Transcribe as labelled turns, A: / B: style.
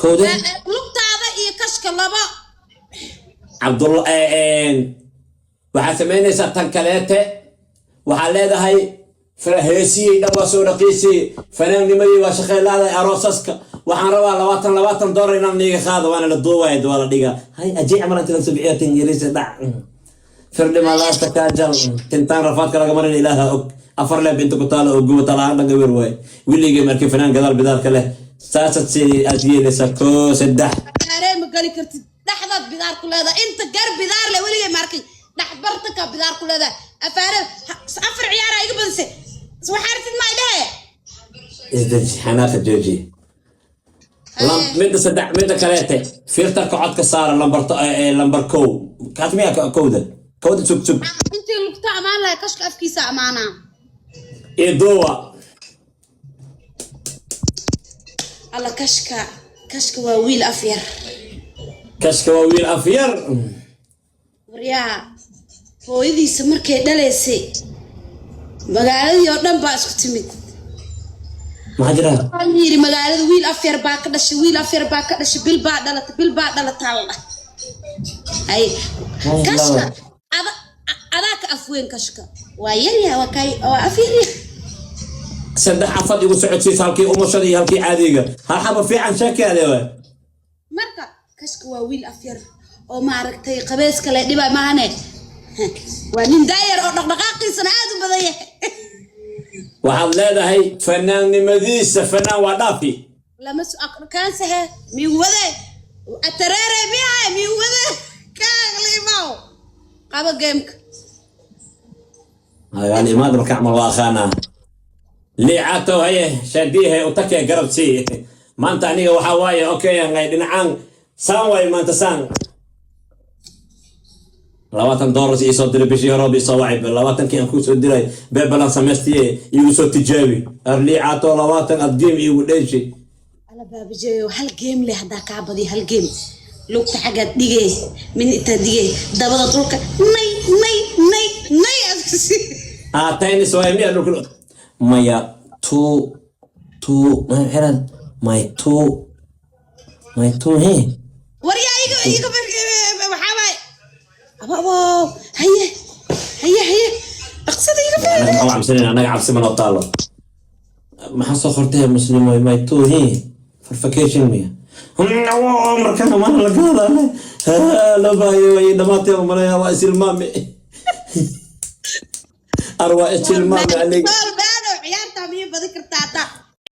A: Kowde?
B: Lugtaada iyo kashka laba.
A: Cabdulla, waxaad samaynaysaa tan kaleete. Waxaad leedahay heesiyey dhan waa soo dhaqiisay, fanaannimadii waa shaqeylaaday, aroosaska waxaan rabaa $20 $20 inaan niiga qaado. Waana la duubaya, waa la dhigaa. Hay ajiic mar inta la subciyo tingiriisi dhac firdhima laasta kaajal tintaan rafaadka laga marin. Ilaaha og afar leeb inta ku taalo oo guba talaan dhan gabar waay. Wiligay markii fanaan gadaal bidaarka leh saasad si aad yeelaysaa koo saddex.
B: Aaree ma geli kartid, dhexdaad bidaar ku leedahay. Inta gar bidaar le weligay markay dhex bartanka bidaar ku leedahay. Afaare afar ciyaara iga badisay, waxaa artid maa dhehe.
A: Isdeji, xanaaqa jooji. Midda saddex, midda kaleete, filterka codka saara lambar kow. Kaas miyaa kowda? Kowda, sug sug.
B: Intii lugta ammaan lahay, kashka afkiisa ammaanaa.
A: Iyo duuwa.
B: Alla kashka, kashka waa wiil af yar.
A: Kashka waa wiil afyar.
B: Waryaa, hooyadiisa markay dhalaysay magaaladii oo dhan baa isku timid.
A: Maxaa jira?
B: Waxaan yidhi magaalada wiil af yar baa ka dhashay, wiil af yar baa ka dhashay, bil baa dhalatay, bil baa dhalataa la dhahay. Hay kashka adaa ka afweyn, kashka waa yaryahay, waa kay, waa af yaryahay.
A: Saddex afad igu socodsiisa, halkii umashada iyo halkii caadiga. Hal xaba fiican sheekeade waay.
B: Marka kashka waa wiil af yar oo maaragtay qabeeska le dhibaa maahane, waa nin daayar oo dhaqdhaqaaqiisana aad u badan yahay.
A: Waxaad leedahay fanaannimadiisa fanaan waa dhaafi.
B: Lama su kaansahe miwade atareere miyahay miwade kaaglimaw qaba gameka.
A: Hagaan imaad marka camal waa aqaanaa liicato. Haye shaadiihe utakee garab sii. Maanta aniga waxaa waaye okay ngay dhinacaan saan waaye. Maanta saan $20 iisoo diray bishii hore, isoo wacay 20-kii aan kuu soo diray beebalan samaystiye, iigu soo tijaabi. Ar liicato, 20 ad game iigu dheeshi.
B: Ala baabajeeyo, hal game leh haddaa kaa badiyo, hal game lugta xaggaad dhigee, mid intaad dhigee, dabada dhulka nay nay nay nay aad ku sii.
A: Ah, tennis waaye miya? Dhulka maya, two two maxay my two, my two he.
B: Waryaa, iga iga waxaa waaye aba abo. Haye haye haye, dhaqsada iga
A: Anaga
B: faa'iido.
A: Maxaa cabsanayna? Anaga cabsi ma noo taalo. Maxaa soo qortay? Muslim way my two he for vacation miya? Markaa mana laga hadale loo baahayo way dhamaatay. Malaya waa isilmaame, ar waa isilmaame aniga.
B: Baano ciyaartaa miyay badin kartaa hataa?